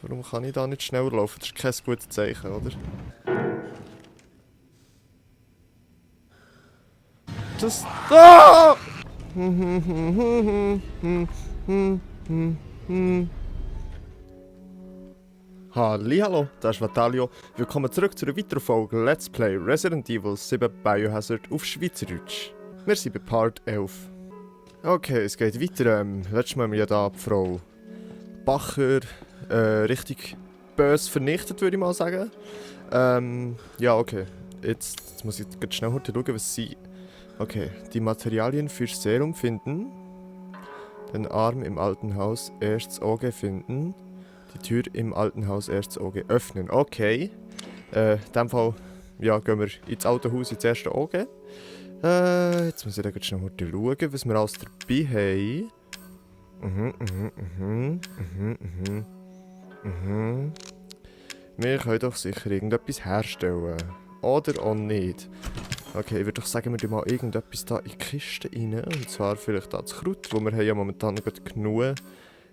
Warum kann ich da nicht schneller laufen? Das ist kein gutes Zeichen, oder? Das... Ah! Hallihallo, das ist Vatalio. Willkommen zurück zu einer weiteren Folge Let's Play Resident Evil 7 Biohazard auf Schweizerdeutsch. Wir sind bei Part 11. Okay, es geht weiter. Letztes Mal haben wir ja da die Frau Bacher richtig böse vernichtet, würde ich mal sagen. Ja, okay. Jetzt muss ich ganz schnell schauen, was sie... Okay, die Materialien für Serum finden. Den Arm im alten Haus erstes Auge finden. Die Tür im alten Haus erstes Auge öffnen. Okay. In dem Fall ja, gehen wir ins alte Haus ins erste Auge. Jetzt muss ich da ganz schnell schauen, was wir alles dabei haben. Wir können doch sicher irgendetwas herstellen. Oder auch nicht. Okay, ich würde doch sagen, wir tun mal irgendetwas da in die Kiste rein. Und zwar vielleicht da das Kraut, wo wir haben ja momentan noch genug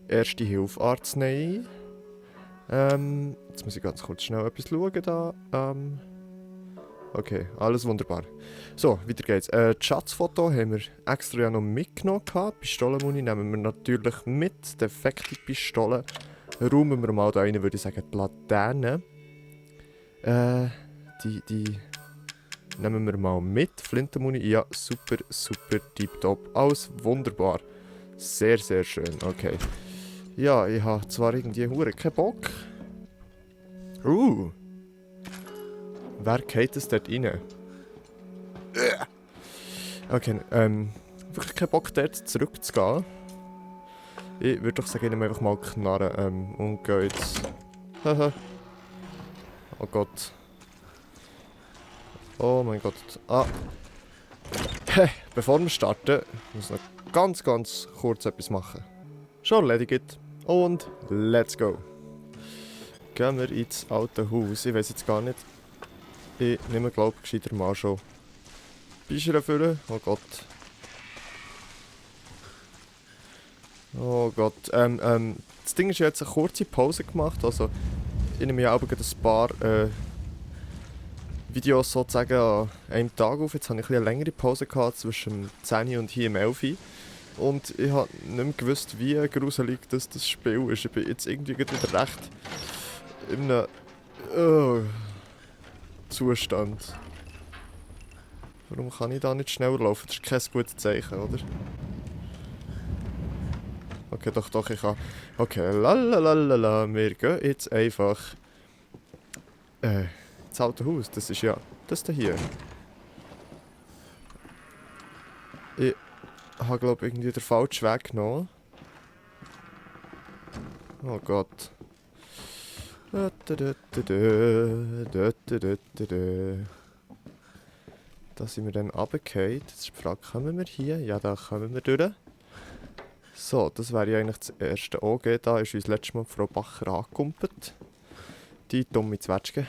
erste Hilfe Arznei. Jetzt muss ich ganz kurz schnell etwas schauen da. Okay, alles wunderbar. So, weiter geht's. Das Schatzfoto haben wir extra ja noch mitgenommen. Pistolenmuni nehmen wir natürlich mit. Defekte Pistolen räumen wir mal da rein, würde ich sagen, die Laterne. Die nehmen wir mal mit. Flintenmuni, ja, super, super, tipptopp. Alles wunderbar. Sehr, sehr schön, okay. Ja, ich habe zwar irgendwie keinen Bock. Wer geht es dort rein? Okay, wirklich keinen Bock dort zurückzugehen. Ich würde doch sagen, ich nehme einfach mal Knarren und gehe jetzt... Haha. Oh Gott. Oh mein Gott. Ah. Bevor wir starten, muss ich noch ganz kurz etwas machen. Schon erledigt. Und let's go. Gehen wir ins alte Haus. Ich weiß jetzt gar nicht. Ich nehme, glaube ich, gescheiter mal schon Bücher erfüllen. Oh Gott. Oh Gott. Das Ding ist jetzt eine kurze Pause gemacht. Also, ich nehme ja auch ein paar Videos sozusagen an einem Tag auf. Jetzt habe ich eine längere Pause gehabt zwischen 10 und hier im 11. Und ich habe nicht mehr gewusst, wie gruselig das Spiel ist. Ich bin jetzt irgendwie wieder recht in einem Zustand. Warum kann ich da nicht schneller laufen? Das ist kein gutes Zeichen, oder? Okay, doch, ich kann. Okay, lalalala, wir gehen jetzt einfach ins alte Haus. Das ist ja das hier. Ich habe, glaube ich, irgendwie den falschen Weg genommen. Oh Gott. Da sind wir dann runtergefallen. Jetzt ist die Frage, kommen wir hier? Ja, da kommen wir durch. So, das wäre ja eigentlich das erste OG. Da ist uns letztes Mal Frau Bacher angekumpelt. Die dumme Zwetschge.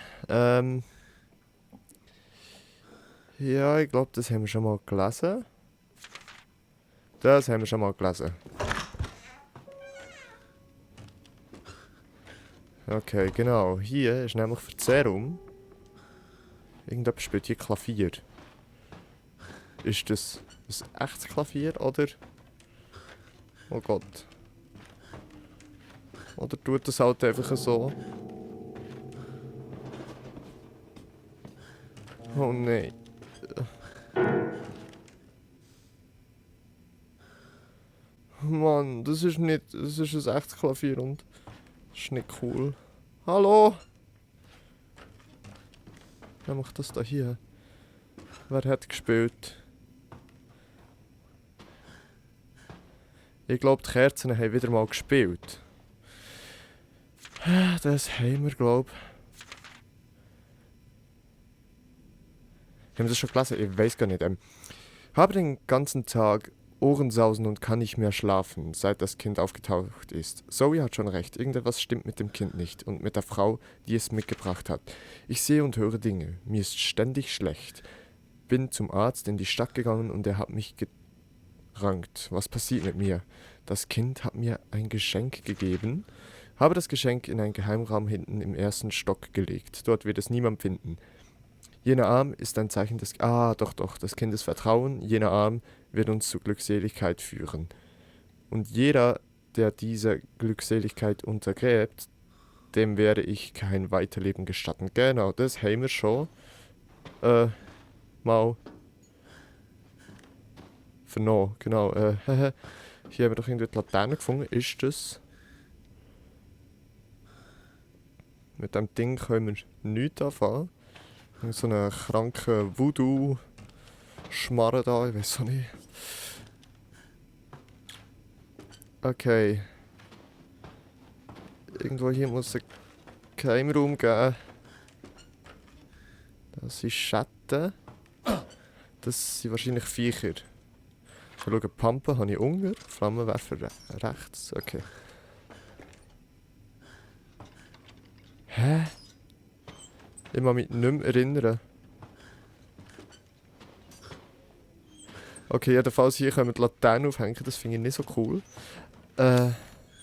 Ja, ich glaube, das haben wir schon mal gelesen. Okay, genau. Hier ist nämlich für das Serum. Irgendjemand spielt hier Klavier. Ist das ein echtes Klavier oder... Oh Gott. Oder tut das halt einfach so? Oh nein. Mann, das ist ein echtes Klavier und das ist nicht cool. Hallo? Wer macht das da hier? Wer hat gespielt? Ich glaube, die Kerzen haben wieder mal gespielt. Das haben wir, glaube ich. Haben Sie das schon gelesen? Ich weiß gar nicht. Habe den ganzen Tag Ohrensausen und kann nicht mehr schlafen, seit das Kind aufgetaucht ist. Zoe hat schon recht. Irgendetwas stimmt mit dem Kind nicht und mit der Frau, die es mitgebracht hat. Ich sehe und höre Dinge. Mir ist ständig schlecht. Bin zum Arzt in die Stadt gegangen und er hat mich gerankt. Was passiert mit mir? Das Kind hat mir ein Geschenk gegeben Habe das Geschenk in einen Geheimraum hinten im ersten Stock gelegt. Dort wird es niemand finden. Jener Arm ist ein Zeichen des... des Kindes Vertrauen. Jener Arm wird uns zu Glückseligkeit führen. Und jeder, der diese Glückseligkeit untergräbt, dem werde ich kein Weiterleben gestatten. Genau, das haben wir schon mal vernommen. Genau, hier haben wir doch irgendwie die Laterne gefunden. Ist das? Mit dem Ding können wir nichts anfangen. So einen kranken Voodoo-Schmarren da, ich weiß auch nicht. Okay. Irgendwo hier muss es einen Geheimraum geben. Das sind Schatten. Das sind wahrscheinlich Viecher. Ich schaue, Pumpen habe ich unten, Flammenwerfer rechts. Okay. Hä? Ich kann mich nicht mehr erinnern. Okay, jedenfalls hier können wir die Laterne aufhängen, das finde ich nicht so cool.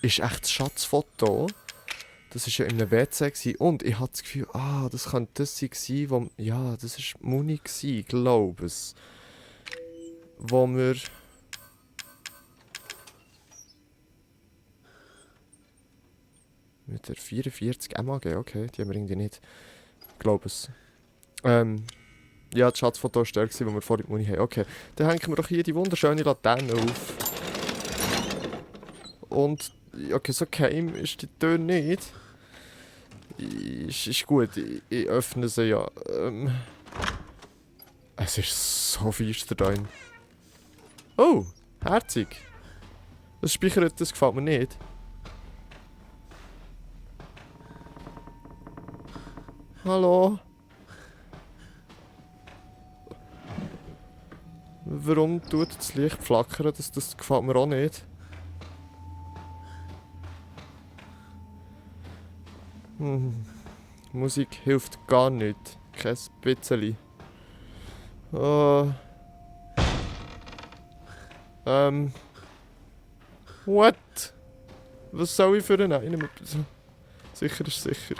Ist echt das Schatzfoto. Das war ja in einem WC gewesen. Und ich hatte das Gefühl, das könnte das sein, wo... Ja, das war Muni, glaube ich. Wo wir... Mit der 44 MAG, okay, die haben wir irgendwie nicht. Glaube es. Ja, das Schatzfoto war der, wo wir vorhin die Muni haben. Okay, dann hängen wir doch hier die wunderschöne Laterne auf. Und... Okay, so geheim ist die Tür nicht. Ist gut, ich öffne sie ja. Es ist so feister da drin. Oh, herzig. Das speichert, das gefällt mir nicht. Hallo? Warum tut das Licht flackern? Das gefällt mir auch nicht. Musik hilft gar nicht. Kein bisschen. What? Was soll ich für einen? Sicher ist sicher.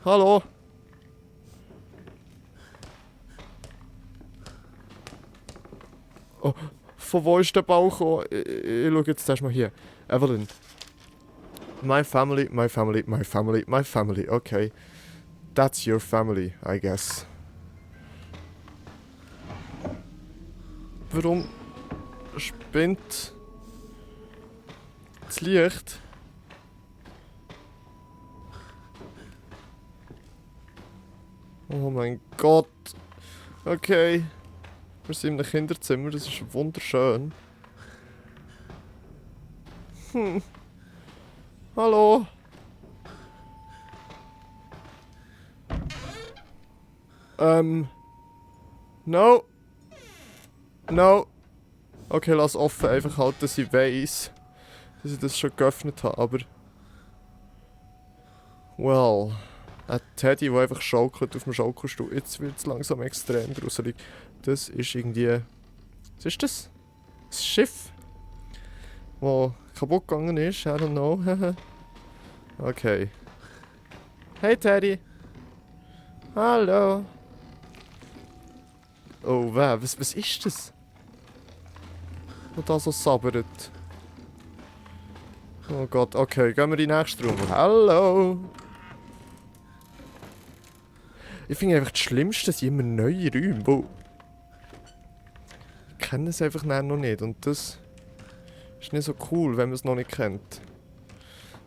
Hallo? Oh, von wo ist der Bau gekommen? Ich schaue jetzt erstmal hier. Evelyn. My family, my family, my family, my family. Okay. That's your family, I guess. Warum spinnt das Licht? Oh mein Gott. Okay. Wir sind in einem Kinderzimmer, das ist wunderschön. Hallo? No. No. Okay, lass offen, einfach halt, dass ich weiss, dass ich das schon geöffnet habe, aber... Well... Ein Teddy, der einfach schaukelt auf dem Schaukelstuhl. Jetzt wird es langsam extrem gruselig. Das ist irgendwie... Was ist das? Das Schiff? Das kaputt gegangen ist? I don't know. Okay. Hey Teddy! Hallo! Oh, was ist das? Was da so sabbert? Oh Gott, okay, gehen wir in den nächsten Raum. Hallo! Ich finde einfach das Schlimmste sind immer neue Räume, wo... Ich kenne es einfach noch nicht und das ist nicht so cool, wenn man es noch nicht kennt.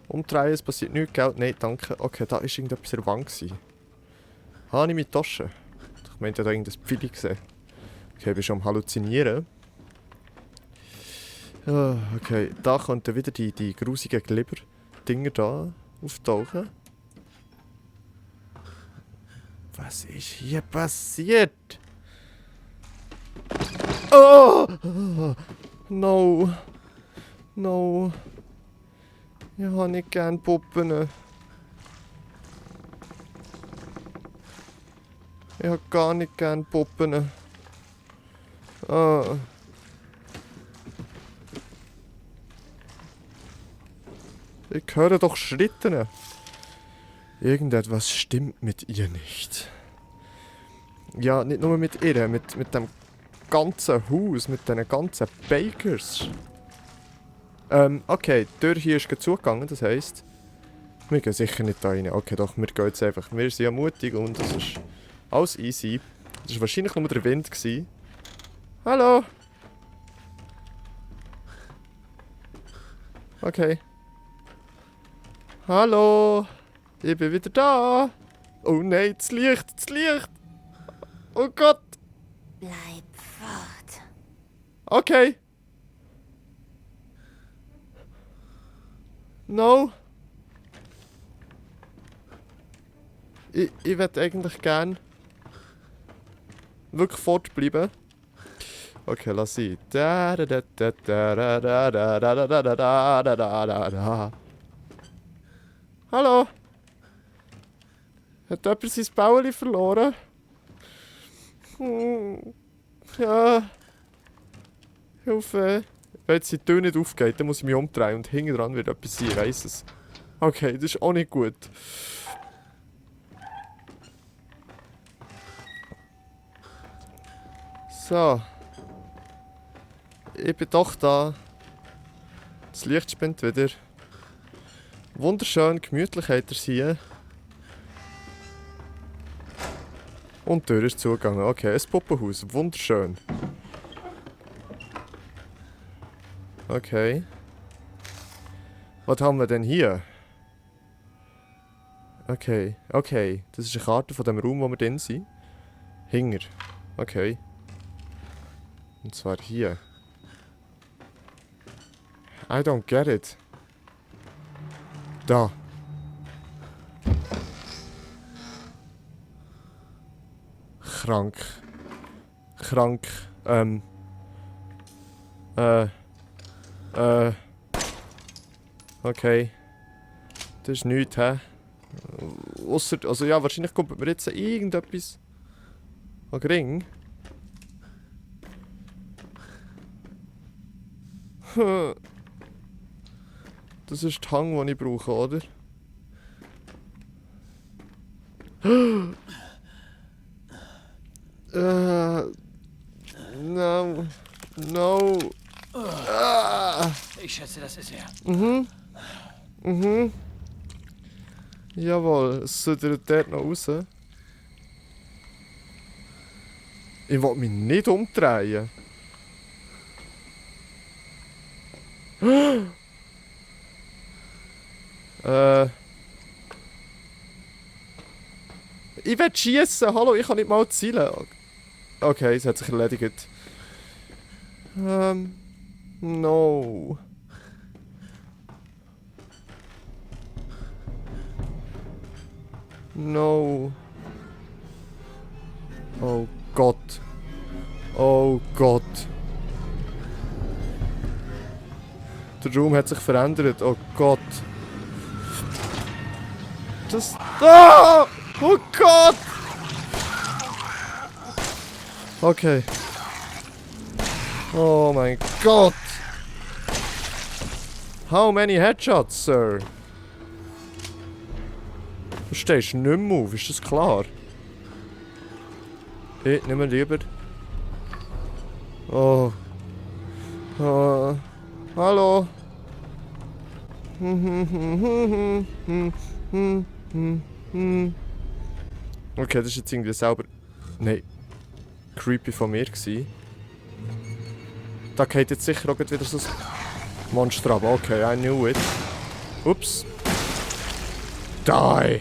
Umdrehen, es passiert nichts, gell? Nein, danke. Okay, da war irgendetwas in der Wand. Habe ich meine Tasche? Ich meinte, da irgendein Pfeil gesehen. Okay, ich bin schon am Halluzinieren. Okay, da könnten wieder die grusigen Glibber-Dinger da auftauchen. Was ist hier passiert? Oh! No. No. Ich habe nicht gern Puppen. Ich habe gar nicht gern Puppen. Ich höre doch Schritte. Irgendetwas stimmt mit ihr nicht. Ja, nicht nur mit ihr, mit dem ganzen Haus, mit diesen ganzen Bakers. Okay, die Tür hier ist gerade zugegangen, das heisst, wir gehen sicher nicht da rein. Okay, doch, wir gehen jetzt einfach. Wir sind ja mutig und das ist alles easy. Das war wahrscheinlich nur der Wind gewesen. Hallo! Okay. Hallo! Ich bin wieder da! Oh nein, das Licht, das Licht! Oh Gott! Bleib fort. Okay! No! Ich würde eigentlich gern wirklich fortbleiben. Okay, lass sie. Hallo? Hat jemand sein Bauli verloren? Ja. Hilfe. Wenn jetzt die Tür nicht aufgeht, dann muss ich mich umdrehen und hinten dran wird etwas sein, ich weiss es. Okay, das ist auch nicht gut. So. Ich bin doch da. Das Licht spinnt wieder. Wunderschön, gemütlich hat er es hier. Und die Tür ist zugegangen. Okay, ein Puppenhaus. Wunderschön. Okay. Was haben wir denn hier? Okay, okay. Das ist eine Karte von dem Raum, wo wir drin sind. Hinger. Okay. Und zwar hier. I don't get it. Da. Krank. Krank. Okay. Das ist nichts, hä? Ausser, also ja, wahrscheinlich kommt mir jetzt irgendetwas an Ring. Das ist der Hang, den ich brauche, oder? No. No. Ich schätze, das ist er. Mhm. Mhm. Jawohl, es sollte dort noch raus. Ich will mich nicht umdrehen. Ich will schießen. Hallo, ich kann nicht mal zielen. Okay, es hat sich erledigt. No. No. Oh Gott. Oh Gott. Der Raum hat sich verändert. Oh Gott. Das... Ah! Oh Gott! Okay. Oh mein Gott! How many headshots, Sir? Du stehst nicht mehr auf, ist das klar? Ich nehme lieber. Oh. Oh. Hallo. Okay, das ist jetzt irgendwie selber... Nein. Creepy von mir gewesen. Da geht jetzt sicher auch wieder so ein Monster ab. Okay, I knew it. Ups. Die!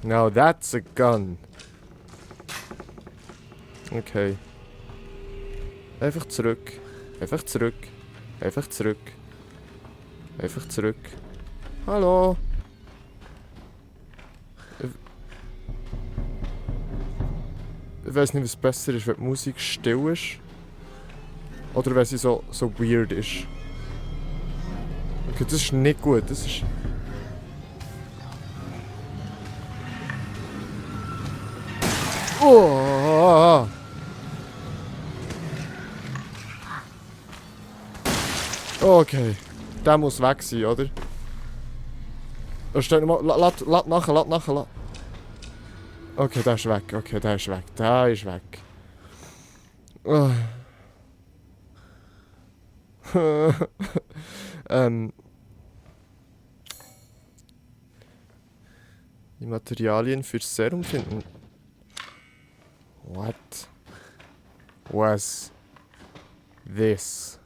Now that's a gun. Okay. Einfach zurück. Einfach zurück. Einfach zurück. Einfach zurück. Hallo. Ich weiß nicht, was besser ist, wenn die Musik still ist. Oder wenn sie so weird ist. Okay, das ist nicht gut. Das ist... Oh! Okay. Der muss weg sein, oder? Oh, stell mal, lad nachher. Okay, der ist weg. Okay, der ist weg. Der ist weg. Oh. Die Materialien fürs Serum finden. What was this?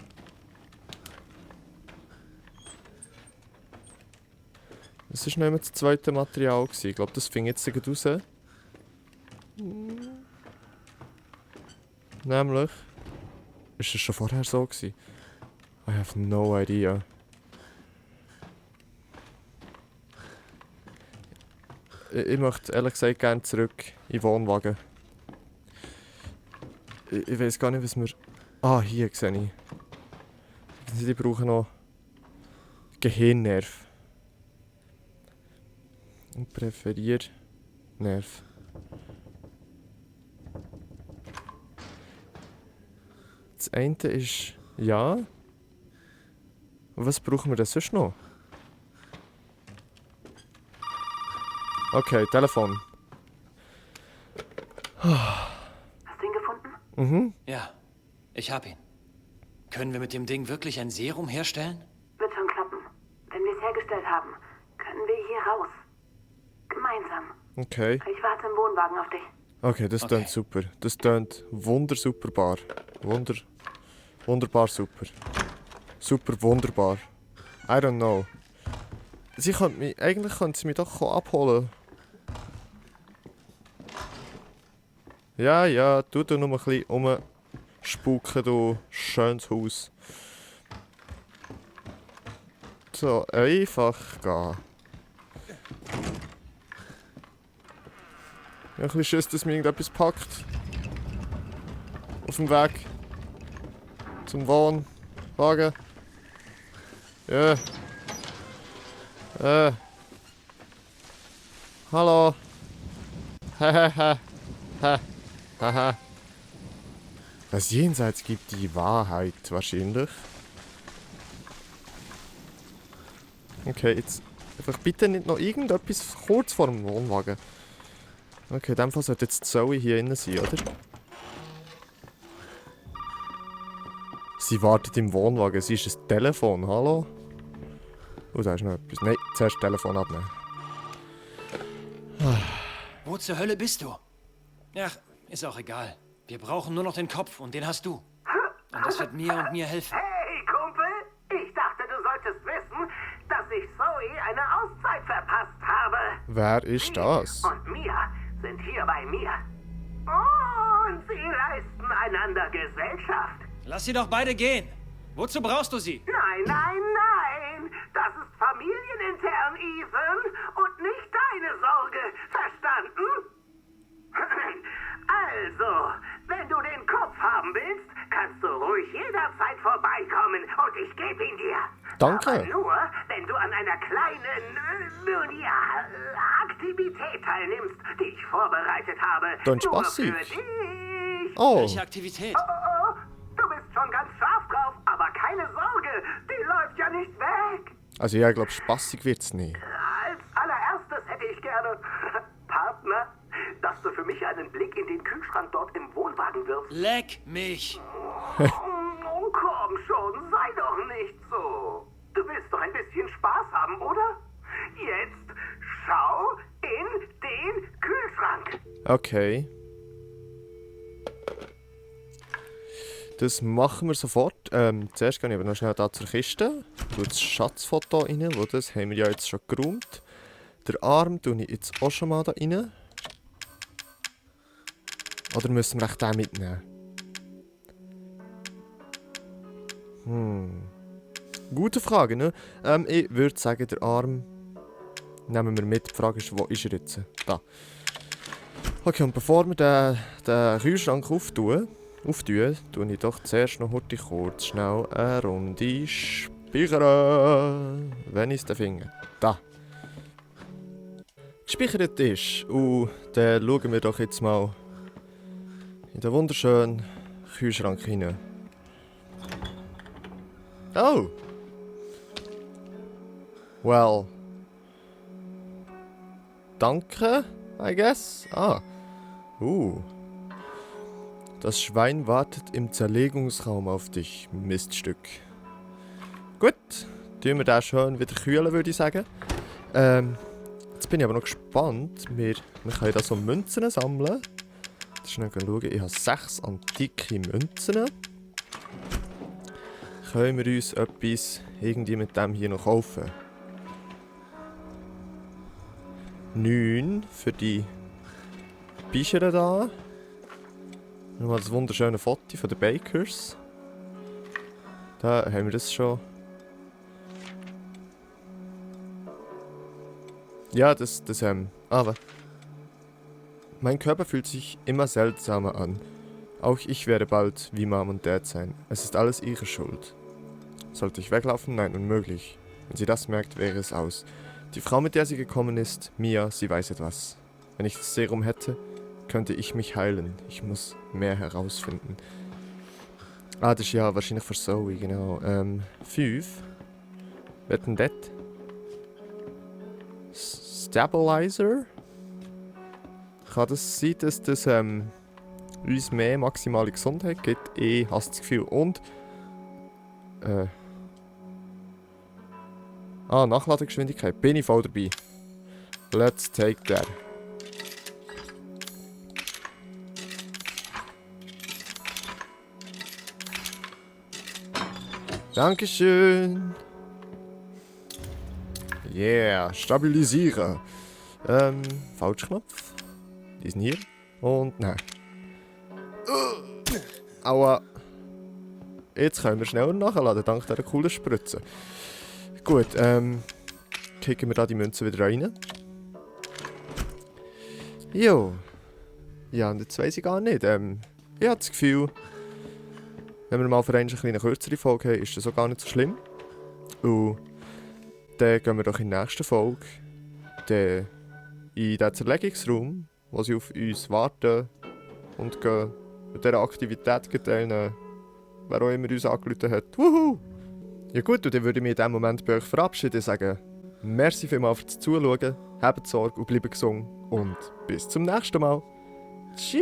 Das war nicht mehr das zweite Material. Ich glaube, das fing jetzt gleich raus. Nämlich... Ist das schon vorher so gewesen? I have no idea. Ich möchte ehrlich gesagt gerne zurück in den Wohnwagen. Ich weiß gar nicht, was wir... Ah, hier sehe ich. Die brauchen noch Gehirnnerv. Und präferiere Nerv. Das eine ist ja. Und was brauchen wir denn sonst noch? Okay, Telefon. Hast du ihn gefunden? Mhm. Ja, ich hab ihn. Können wir mit dem Ding wirklich ein Serum herstellen? Wird schon klappen. Wenn wir es hergestellt haben, können wir hier raus. Gemeinsam. Okay. Ich warte im Wohnwagen auf dich. Okay, das tönt super. Das tönt wundersuperbar. Wunderbar super. Super wunderbar. I don't know. Eigentlich könnte sie mich doch abholen. Ja, tu da nur ein bisschen rumspuken, du schönes Haus. So, einfach gehen. Ich habe ein bisschen Schiss, dass mir irgendetwas packt. Auf dem Weg. Zum Wohnwagen. Ja. Hallo. Hahaha. Haha. Das Jenseits gibt die Wahrheit wahrscheinlich. Okay, jetzt einfach bitte nicht noch irgendetwas kurz vor dem Wohnwagen. Okay, in dem Fall sollte jetzt Zoe hier innen sein, oder? Sie wartet im Wohnwagen, sie ist ein Telefon, hallo? Oh, da ist noch etwas. Nein, zuerst das Telefon abnehmen. Wo zur Hölle bist du? Ach, ist auch egal. Wir brauchen nur noch den Kopf und den hast du. Und das wird mir und mir helfen. Hey, Kumpel! Ich dachte, du solltest wissen, dass ich Zoe eine Auszeit verpasst habe. Wer ist das? Und Mia sind hier bei mir. Und sie leisten einander Gesellschaft. Lass sie doch beide gehen. Wozu brauchst du sie? Nein! Das ist familienintern, Ethan. Und nicht deine Sorge. Verstanden? Also, wenn du den Kopf haben willst, kannst du ruhig jederzeit vorbeikommen und ich gebe ihn dir. Danke. Aber nur, wenn du an einer kleinen, Aktivität teilnimmst, die ich vorbereitet habe. Dann Nur spaßig. für dich. Oh, Welche Aktivität? Oh, du bist schon ganz scharf drauf, aber keine Sorge, die läuft ja nicht weg. also ja, ich glaube, spassig wird's nicht. Als allererstes hätte ich gerne, Partner, dass du für mich einen Blick in den Kühlschrank dort im Wohnwagen wirfst. Leck mich! Oh, komm schon, sei doch nicht so. Du willst doch ein bisschen Spaß haben, oder? Jetzt schau in den Kühlschrank. Okay. Das machen wir sofort. Zuerst gehe ich aber noch schnell da zur Kiste. Tue das Schatzfoto rein, wo das haben wir ja jetzt schon geräumt. Den Arm tue ich jetzt auch schon mal da rein. Oder müssen wir echt den mitnehmen? Gute Frage, ne? Ich würde sagen, den Arm nehmen wir mit. Die Frage ist, wo ist er jetzt? Da. Okay, und bevor wir den Kühlschrank auftun, tue ich doch zuerst noch heute kurz schnell eine Runde speichern. Wenn ich es finde. Da. Gespeichert ist. Und dann schauen wir doch jetzt mal in den wunderschönen Kühlschrank hinein. Oh! Well. Danke, I guess. Ah. Das Schwein wartet im Zerlegungsraum auf dich, Miststück. Gut, tun wir den schön wieder kühlen, würde ich sagen. Jetzt bin ich aber noch gespannt. Wir können da so Münzen sammeln. Schnell schauen, ich habe 6 antike Münzen. Können wir uns etwas irgendwie mit dem hier noch kaufen? 9 für die Bischere da. Nochmal das wunderschöne Foto von den Bakers. Da haben wir das schon. Ja, aber. Mein Körper fühlt sich immer seltsamer an. Auch ich werde bald wie Mom und Dad sein. Es ist alles ihre Schuld. Sollte ich weglaufen? Nein, unmöglich. Wenn sie das merkt, wäre es aus. Die Frau, mit der sie gekommen ist, Mia, sie weiß etwas. Wenn ich das Serum hätte, könnte ich mich heilen. Ich muss mehr herausfinden. Ah, das ist ja wahrscheinlich für Zoe, genau. 5. Wer denn das? Stabilizer? Kann das sein, dass das uns mehr maximale Gesundheit gibt? Ich habe das Gefühl. Und Nachladegeschwindigkeit. Bin ich voll dabei. Let's take that. Dankeschön. Yeah, stabilisieren. Falschknopf. Diesen hier. Und nein. Aua. Jetzt können wir schneller nachladen, dank dieser coolen Spritze. Gut, kicken wir da die Münzen wieder rein. Jo. Ja, und jetzt weiss ich gar nicht. Ich habe das Gefühl, wenn wir mal für eine kleine kürzere Folge haben, ist das auch gar nicht so schlimm. Und dann gehen wir doch in der nächsten Folge in den Zerlegungsraum, wo sie auf uns warten und gehen mit dieser Aktivität teilnehmen, wer auch immer uns angerufen hat. Wuhu! Ja gut, und dann würde ich mich in diesem Moment bei euch verabschieden und sagen, merci vielmals fürs Zuschauen, habt Sorge und bleibt gesund und bis zum nächsten Mal. Tschüss!